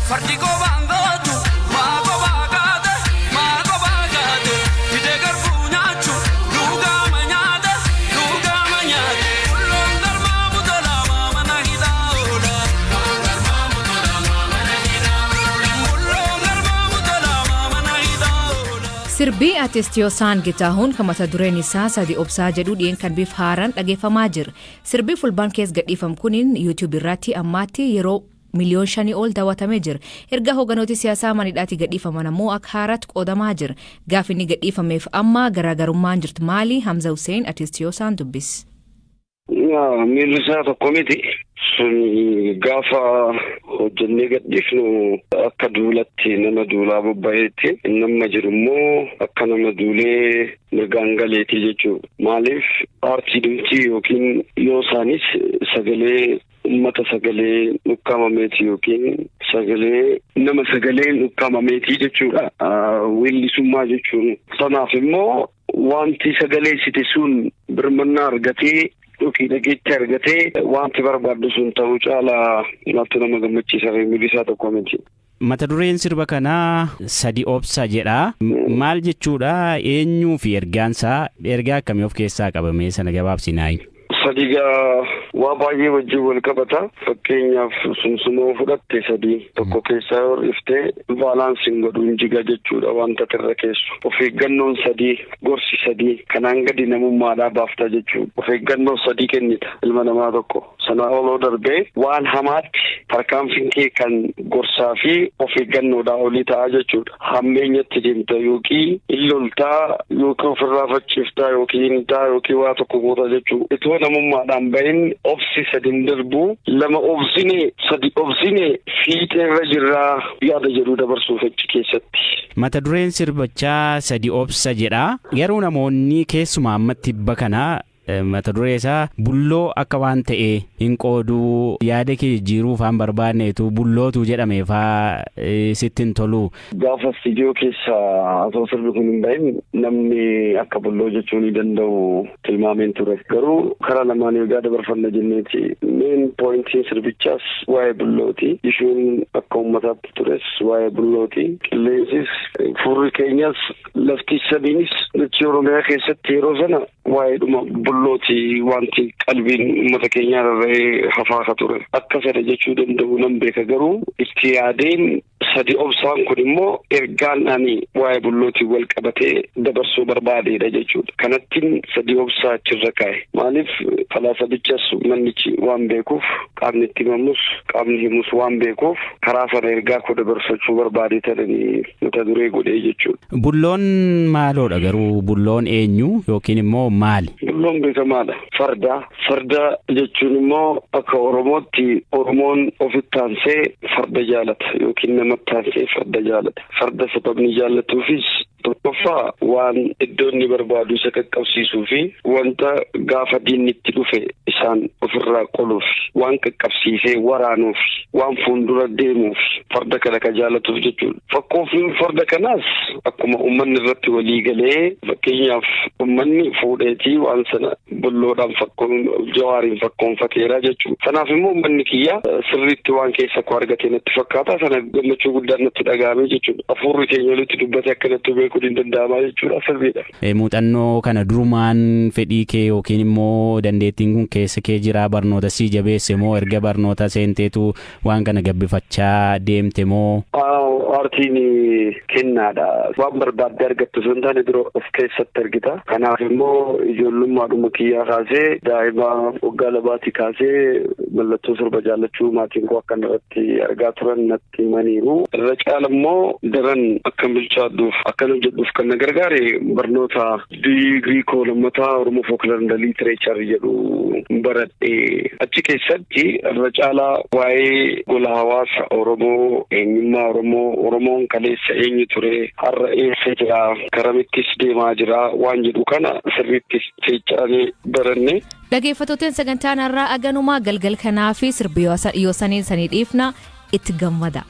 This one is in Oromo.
Fardi qobaan gootu maa qobaa kaate, maa qobaa kaate, fidee garbuu nyaachu lugaama nyaate, lugaama nyaate. Bulloon garmaa butolaa mana hidhaa oola. Bulloon garmaa butolaa mana hidhaa oola. Sirbii artist Yoosaan Getaahuun kan mata dureen isaa "Sadi Obsaa" jedhu dhi'een kan bifa haaraan dhageeffamaa jira. Sirbii Fulbaan keessa gadhiifamu kuniin YouTube irratti ammaatti yeroo 5 miliyoona ol daawwatamee jira. Erga hoogganooti siyaasaa manidhaatti gadhiifaman ammoo akka haaraatti qoodamaa jira. Gaafi inni gadhiifameef amma garaagarummaan jirtu maali? Hamza Hussein artist Yoosaan dubbis. Miirri isaa tokko miti. Sun gaafa hojjennee gadhiifnu akka duulatti nama duulaa bobba'eetti, inni amma jiru immoo akka nama duulee mirgaan galeetii jechuudha. Maaliif, aartii dhumtii yookiin yoo isaanis sagalee ummata sagalee ukkaamameeti yookiin sagalee nama sagaleen ukkaamameetii jechuudha. Weellisummaa jechuun. Sanaaf immoo wanti sagaleessite sun birmannaa argatee yookiin dhageetti argatee wanti barbaaddu sun ta'uu caalaa maaltu nama gammachiisa? Miirri isaa tokko miti. Mata dureen sirba kanaa "Sadi Obsa" jedha. Maal jechuudha? Eenyuu fi ergaansaa ergaa akkamii of keessaa qabame? Sana gabaabsinaa. Sadigaa waa baay'ee wajjin wal qabata. Fakkeenyaaf, sumsumoo fudhatte, sadii tokko keessaa yoo dhiftee balance'iin godhuun jiga jechuudha wanta irra keessu. Of eeggannoon sadii, gorsi sadii kanaan gadi namummaadhaa baafta jechuudha. Of eeggannoo sadii kennita ilma namaa tokko. Sanaa oloo darbee waan hamaatti tarkaanfiin kee kan gorsaa fi of eeggannoodhaa olii ta'a jechuudha. Hammeenyatti deemta yookiin illoltaa yookiin ofirraa facciftaa yookiin hintaa yookiin waa tokko goota jechuudha. Itoo namummaadhaan bahin obsi sadin darbu, lama obsine, sadi obsine, fiixeerra jirraa yaada jedhu dabarsuuf achi keessatti. Mata dureen sirbichaa "Sadi Obsa" jedha. Garuu namoonni keessumaa ammatti tibba kana mata duree isaa bulloo akka waan ta'e hin qooduu, yaada kee jijjiiruu faan barbaanneetu bullootu jedhame faa sitti hin tolu. Gaafa istiidiyoo keessa osoo sirbi kun hin bahin namni akka bulloo jechuu ni danda'u tilmaameen ture. Garuu karaa lamaan ergaa dabarfanna jenneeti. Main point'iin sirbichaas waa'ee bullooti. Ishuun akka uummataatti tures waa'ee bullooti. Qilleensis, furri keenyas, lafti sadiinis dachee Oromiyaa keessatti yeroo sana waa'eedhuma bullooti wanti qalbiin uummata keenyaa rarra'ee hafaa ka ture. Akka sana jechuu danda'u nan beeka, garuu itti yaadeen sadi obsaan kun immoo ergaan ani waa'ee bullootiin wal qabatee dabarsuu barbaadeedha jechuudha. Kanattiin sadi obsaa achirra kaa'e. Maaliif, falaasabichas mannichi waan beekuuf, qaamni itti himamus qaamni himus waan beekuuf, karaa sana ergaa koo dabarsachuu barbaade tananii mata duree godhee jechuudha. Bulloon maaloodha garuu? Bulloon eenyu yookiin immoo maali? Bulloon beekamaadha. Farda. Farda jechuun immoo akka Oromootti Oromoon ofitti aansee farda jaalata yookiin namatti aansee farda jaalata. Farda sababni jaallatuufis tokkoffaa waan iddoo inni barbaadu isa qaqqabsiisuu fi wanta gaafa diinni itti dhufe isaan ofirraa qoluuf, waan qaqqabsiisee waraanuuf, waan fuuldura deemuuf farda kana ka jaalatuuf jechuudha. Fakkoofiin farda kanaas akkuma uummanni irratti walii galee, fakkeenyaaf uummanni fuudheetii waan sana bulloodhaan fakkoon Jawaariin fakkoonfateera jechuudha. Kanaaf immoo uummanni kiyya sirriitti waan keessa koo argate natti fakkaata. Sana gammachuu guddaan natti dhaga'ame jechuudha. Hafuurri keenya walitti dubbate akkanatti beekuun hin danda'amaa jechuudha, sirriidha. Muuxannoo kana durumaan fedhii kee yookiin immoo dandeettiin kun keessa kee jira, barnoota sii jabeesse moo erga barnoota seenteetu waan kana gabbifachaa deemte moo? Aartiin kennaadha. Waan barbaadde argattu osoo hin taane dura of keessatti argita. Kanaaf immoo ijoollummaadhuma kiyyaa kaasee, daa'ima waggaa 2tii kaasee, mallattoo sirba jaallachuu maatiin koo akkan irratti argaa turan natti himaniiru. Irra caala immoo daran akkan bilchaadhuuf, akkan hojjedhuuf kan na gargaare barnoota digirii koo lammataa Oromoo Folklore and Literature jedhu baradhe. Achi keessatti irra caalaa waa'ee gola hawaasa Oromoo, eenyummaa Oromoo, Oromoon kaleessa eenyu ture, har'a eessa jira, karamittis deemaa jira waan jedhu kana sirriitti feecaanee baranne. Dhageeffattootni, sagantaan har'aa aganumaa galgal kanaa fi sirbi yoo saniin sanii dhiifna, itti gammada.